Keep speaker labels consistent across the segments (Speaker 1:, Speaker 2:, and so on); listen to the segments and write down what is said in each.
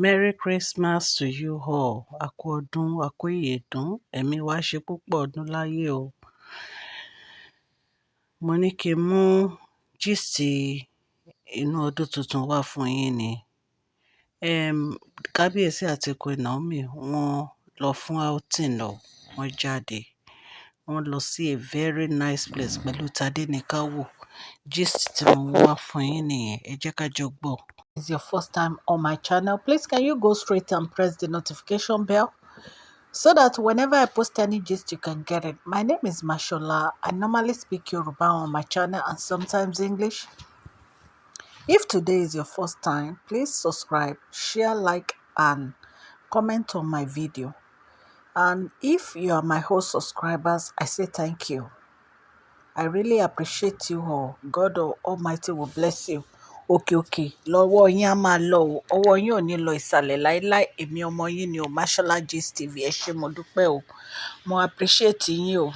Speaker 1: Merry Christmas to you all. A kú ọdún, a kú ìyèdún, ẹ̀mí wa ṣe púpọ̀ ọdún láyé o. Mo ní kí n mú gist inú ọdún tuntun wá fún yín ni. Um, Kábíyèsí àti Queen Naomi wọ́n lọ fún outing lọ, wọ́n jáde. Wọ́n lọ sí a very nice place pẹ̀lú Tadenikawo. Gist tí mo mú wá fún yín nìyẹn. Ẹ jẹ́ ká jọ gbọ́. It's your first time on my channel, please can you go straight and press the notification bell so that whenever I post any gist, you can get it. My name is Mashola. I normally speak Yoruba on my channel and sometimes English. If today is your first time, please subscribe, share, like, and comment on my video. And if you are my host subscribers, I say thank you. I really appreciate you all. God Almighty will bless you. Òkè òkè lọ́wọ́ yín á máa lọ o. Ọwọ́ yín ò ní lọ ìsàlẹ̀ láíláí. Èmi ọmọ yín ni o, Mashola Gist TV. Ẹ ṣé, mo dúpẹ́ o. Mo appreciate yín o.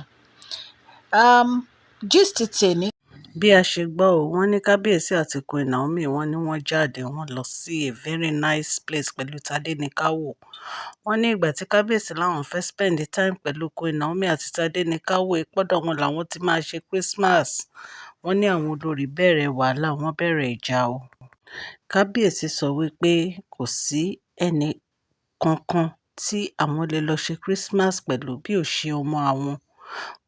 Speaker 1: Gist tèmi. Bí a ṣe gbọ́ o, wọ́n ní Kábíyèsí àti Queen Naomi, wọ́n ní wọ́n jáde, wọ́n lọ sí a very nice place pẹ̀lú Tadenikawo. Wọ́n ní ìgbà tí Kábíyèsí láwọn fẹ́ spend the time pẹ̀lú Queen Naomi àti Tadenikawo, ìpọ́dọ̀ wọn làwọn ti máa ṣe Christmas. Wọ́n ní àwọn olórí bẹ̀rẹ̀ wàhálà, wọ́n bẹ̀rẹ̀ ìjà o. Kábíyèsí sọ wípé kò sí ẹnì kankan tí àwọn lè lọ ṣe Christmas pẹ̀lú bí ó ṣe ọmọ àwọn,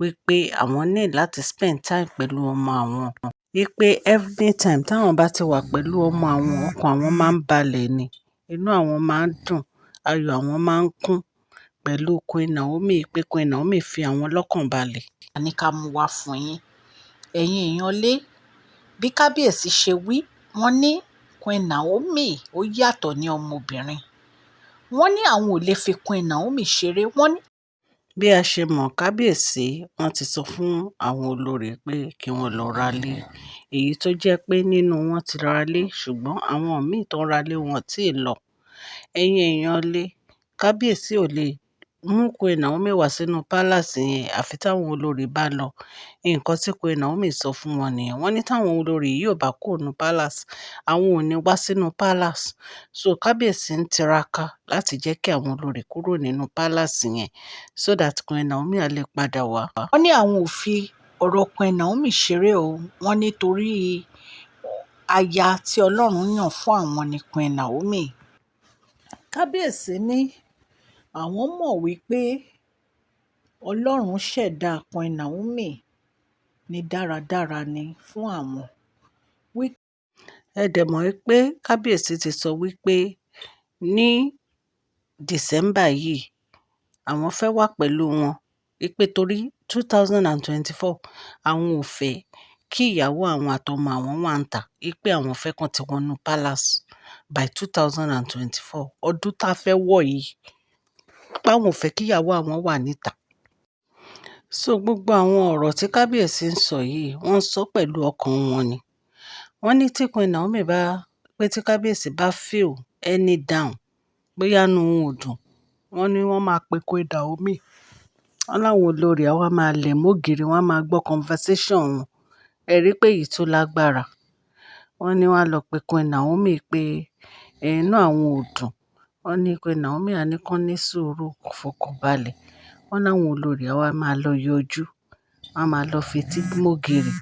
Speaker 1: wípé àwọn ní láti spend time pẹ̀lú ọmọ àwọn. Wípé every time táwọn bá ti wà pẹ̀lú ọmọ àwọn, ọkàn àwọn máa ń balẹ̀ ni, inú àwọn máa ń dùn, ayọ̀ àwọn máa ń kún pẹ̀lú Queen Naomi, pé Queen Naomi fi àwọn lọ́kàn balẹ̀. A ní ká mú wá fún yín. Ẹ̀yin èèyàn lé, bí Kábíyèsí ṣe wí, wọ́n ní Queen Naomi ó yàtọ̀ ní ọmọbìnrin. Wọ́n ní àwọn ò lè fi Queen Naomi ṣeré. Wọ́n ní bí a ṣe mọ̀, kábíyèsí wọn ti sọ fún àwọn olórí pé kí wọ́n lọ́ọ́ ralé, èyí tó jẹ́ pé nínú wọn ti ralé, ṣùgbọ́n àwọn míì tó ń ralé wọn ò tí ì lọ. Ẹ̀yin èèyàn lé, kábíyèsí ò lè mú Queen Naomi wá sínú palace yẹn àfi táwọn olórí bá lọ. Nǹkan tí Queen Naomi sọ fún wọn nìyẹn. Wọ́n ní táwọn olórí yìí ò bá kúrò nínú palace, àwọn ò ní wá sínú palace. So kábíyèsí ń tiraka láti jẹ́ kí àwọn olórí kúrò nínú palace yẹn so that Queen Naomi á lè padà wá. Wọ́n ní àwọn ò fi ọ̀rọ̀ Queen Naomi ṣeré o. Wọ́n ní torí aya tí Ọlọ́run yàn fún àwọn ní Queen Naomi. Kábíyèsí ní àwọn mọ̀ wípé Ọlọ́run ṣẹ̀dá Queen Naomi ní dáradára ni fún àwọn. Ẹ dẹ̀ mọ̀ wípé kábíyèsí ti sọ wípé ní December yìí, àwọn fẹ́ wà pẹ̀lú wọn, wípé torí 2024, àwọn ò fẹ́ kí ìyàwó àwọn àtọmọ àwọn wà níta, wípé àwọn fẹ́ kàn ti wọnú palace by 2024, ọdún tá fẹ́ wọ̀ yìí, pé àwọn ò fẹ́ kí ìyàwó àwọn wà níta. So gbogbo àwọn ọ̀rọ̀ tí kábíyèsí ń sọ yìí, wọ́n ń sọ pẹ̀lú ọkàn wọn ni. Wọ́n ní tí Queen Naomi bá pé tí kábíyèsí bá feel any down, bóyá inú wọn ò dùn, wọ́n ní wọ́n máa pe Queen Naomi. Wọ́n láwọn olórí àwa máa lẹ̀ mọ́gìrì, wọ́n á máa gbọ́ conversation wọn. Ẹ rí pé èyí tó lágbára. Wọ́n ní wọ́n á lọ pe Queen Naomi pé inú àwọn ò dùn. Wọ́n ní Queen Naomi á ní kán ní sùúrù, kó fọkànbalẹ̀. Wọ́n láwọn olórí àwa máa lọ yọjú, wọ́n á máa lọ fetí mọ́gìrì.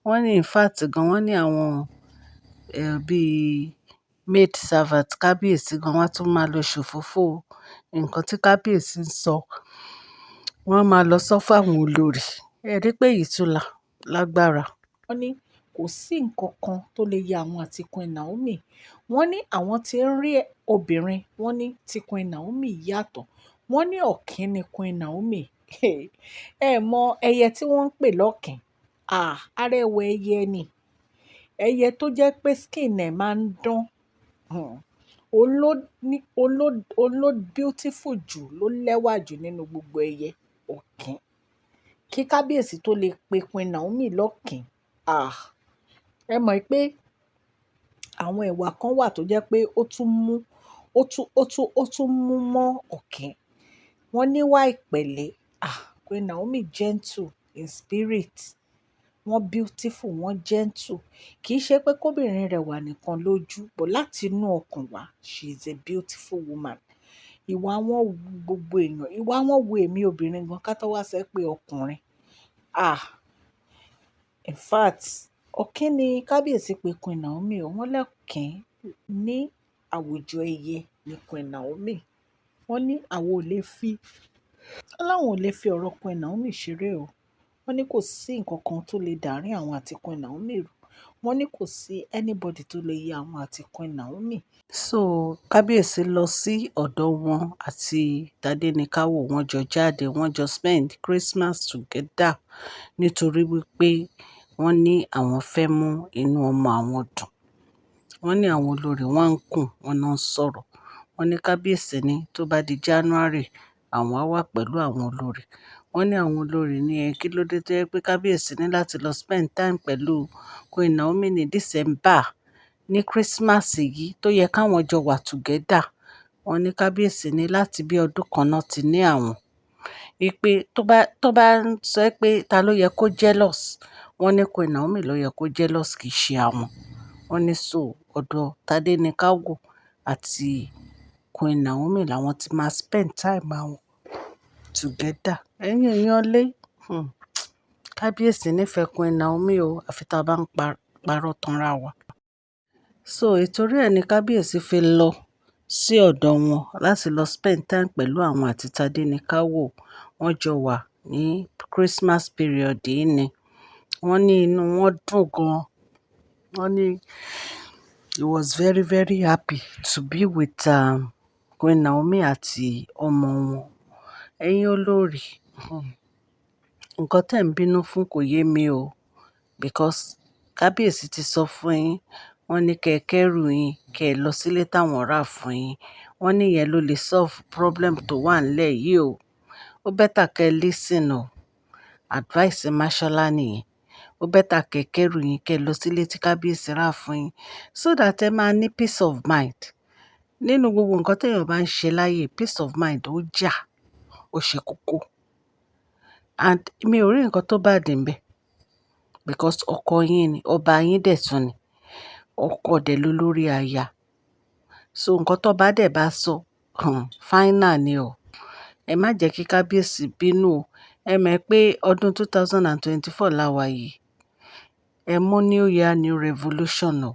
Speaker 1: Wọ́n ní in fact gan, wọ́n ní àwọn bí maid servant kábíyèsí gan, wọ́n tún máa lọ ṣòfófó nǹkan tí kábíyèsí ń sọ. Wọ́n á máa lọ sọ fún àwọn olórí. Ẹ rí pé èyí tún lágbára. Wọ́n ní kò sí nǹkan kan tó lè ya àwọn àti Queen Naomi. Wọ́n ní àwọn tí ń rí obìnrin, wọ́n ní tí Queen Naomi yàtọ̀. Wọ́n ní ọ̀kín ni Queen Naomi. Ẹ mọ ẹyẹ tí wọ́n ń pè lọ́kín? Ah, arẹwà ẹyẹ ni. Ẹyẹ tó jẹ́ pé skin ẹ̀ máa ń dán. Òun ló ní, òun ló beautiful jù, ló lẹ́wà jù nínú gbogbo ẹyẹ, ọ̀kín. Kí kábíyèsí tó lè pe Queen Naomi lọ́kín. Ah, ẹ mọ̀ pé àwọn ìwà kan wà tó jẹ́ pé ó tún mú, ó tún mú mọ́ ọ̀kín. Wọ́n níwà ìpẹ̀lẹ́. Ah, Queen Naomi gentle in spirit.
Speaker 2: Wọ́n beautiful, wọ́n gentle. Kì í ṣe pé kóbìnrin rẹwà nìkan lójú, but láti inú ọkàn wá, she is a beautiful woman. Ìwà wọn wu gbogbo èèyàn. Ìwà wọn wu èmi obìnrin gan ká tó wá sọ pé ọkùnrin. Ah! In fact, ọ̀kín ni kábíyèsí pé Queen Naomi o. Wọ́n lọ́kín ní àwùjọ ẹyẹ ni Queen Naomi. Wọ́n ní àwọn ò lè fi, wọ́n láwọn ò lè fi ọ̀rọ̀ Queen Naomi ṣeré o. Wọ́n ní kò sí nǹkan kan tó lè dàárín àwọn àti Queen Naomi rú. Wọ́n ní kò sí anybody tó lè ya àwọn àti Queen Naomi.
Speaker 1: So kábíyèsí lọ sí ọ̀dọ̀ wọn àti Tádéníkàwò, wọ́n jọ jáde, wọ́n jọ spend Christmas together nítorí wípé wọ́n ní àwọn fẹ́ mú inú ọmọ àwọn dùn. Wọ́n ní àwọn olórí wọn ń kùn, wọ́n náà ń sọ̀rọ̀. Wọ́n ní kábíyèsí ní tó bá di January, àwọn á wà pẹ̀lú àwọn olórí. Wọ́n ní àwọn olórí ní ẹ kí ló dé tó jẹ́ pé kábíyèsí ní láti lọ spend time pẹ̀lú Queen Naomi ní December, ní Christmas yìí tó yẹ káwọn jọ wà together. Wọ́n ní kábíyèsí ní láti bí ọdún kan náà ti ní àwọn. Wípé tó bá ń sọ pé ta ló yẹ kó jealous, wọ́n ní Queen Naomi ló yẹ kó jealous, kì í ṣe àwọn. Wọ́n ní so ọ̀dọ̀ Tádéníkàwò àti Queen Naomi làwọn tí máa spend time àwọn together. Ẹ̀yin èèyàn lé, kábíyèsí nífẹ̀ẹ́ Queen Naomi o, àfi tí a bá ń parọ́ tanra wa. So ìtorí ẹ ní kábíyèsí fi lọ sí ọ̀dọ̀ wọn láti lọ spend time pẹ̀lú àwọn àti Tádéníkàwò. Wọ́n jọ wà ní Christmas period yìí ni. Wọ́n ní inú wọn dùn gan. Wọ́n ní he was very, very happy to be with Queen Naomi àti ọmọ wọn. Ẹ̀yin olórí, nǹkan tí ẹ̀ ń bínú fún kò yé mi o. Because kábíyèsí ti sọ fún yín, wọ́n ní kí ẹ kẹ́rù yín, kí ẹ lọ sílé táwọn rà fún yín. Wọ́n ní ìyẹn ló lè solve problem tó wà nílẹ̀ yìí o. Ó better kí ẹ listen o. Advice Mashola nìyẹn. Ó better kí ẹ kẹ́rù yín, kí ẹ lọ sílé tí kábíyèsí rà fún yín so that ẹ máa ní peace of mind. Nínú gbogbo nǹkan tí èèyàn bá ń ṣe láyé, peace of mind ó jà, ó ṣe kókó. And mi ò rí nǹkan tó bad níbẹ̀ because ọkọ yín ni, ọba yín dẹ̀ tún ni. Ọkọ dẹ̀ ló lórí aya. So nǹkan tó bá dẹ̀ bá sọ, final ni o. Ẹ má jẹ́ kí kábíyèsí bínú o. Ẹ mọ̀ pé ọdún 2024 la wà yìí. Ẹ mú new year, new revolution o.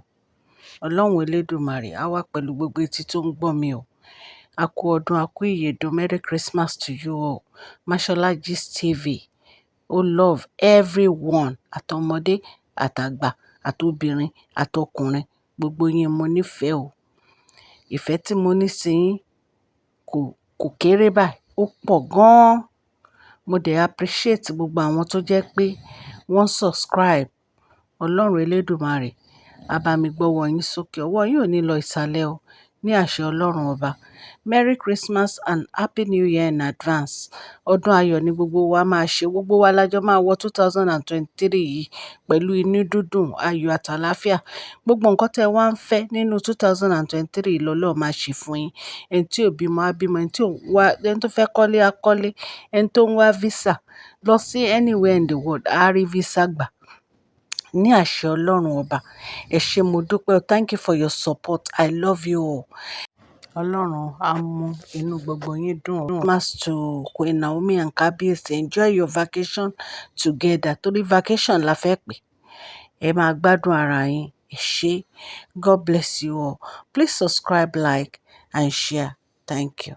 Speaker 1: Ọlọ́run elédùmarè á wà pẹ̀lú gbogbo etí tó ń gbọ́ mi o. A kú ọdún, a kú ìyèdún. Merry Christmas to you all. Mashola Gist TV. Ó love everyone, àtọmọdé, àtàgbà, àtobìnrin, àtọkùnrin. Gbogbo yín mo nífẹ̀ẹ́ o. Ìfẹ́ tí mo ní sí yín kò kéré báyìí, ó pọ̀ gan. Mo dẹ̀ appreciate gbogbo àwọn tó jẹ́ pé wọ́n subscribe. Ọlọ́run elédùmarè á bá mi gbọ́wọ́ yín sókè. Ọwọ́ yín ò ní lọ ìsàlẹ̀ o. Ní àṣẹ Ọlọ́run ọba. Merry Christmas and Happy New Year in advance. Ọdún ayọ̀ ni gbogbo wa máa ṣe. Gbogbo wa lájọ máa wọ 2023 yìí pẹ̀lú inú dídùn, ayọ̀ àti àlàáfíà. Gbogbo nǹkan tí ẹ wá ń fẹ́ nínú 2023 lọ́lọ́run máa ṣe fún yín. Ẹni tí ò bímọ á bímọ, ẹni tí ò wá, ẹni tó fẹ́ kọ́lé á kọ́lé, ẹni tó ń wá visa lọ sí anywhere in the world á rí visa gbà. Ní àṣẹ Ọlọ́run ọba. Ẹ ṣé, mo dúpẹ́ o. Thank you for your support. I love you all. Ọlọ́run á mú inú gbogbo yín dùn. Christmas to Queen Naomi and Kábíyèsí. Enjoy your vacation together. Torí vacation la fẹ́ pè. Ẹ máa gbádùn ara yín. Ẹ ṣé. God bless you all. Please subscribe, like and share. Thank you.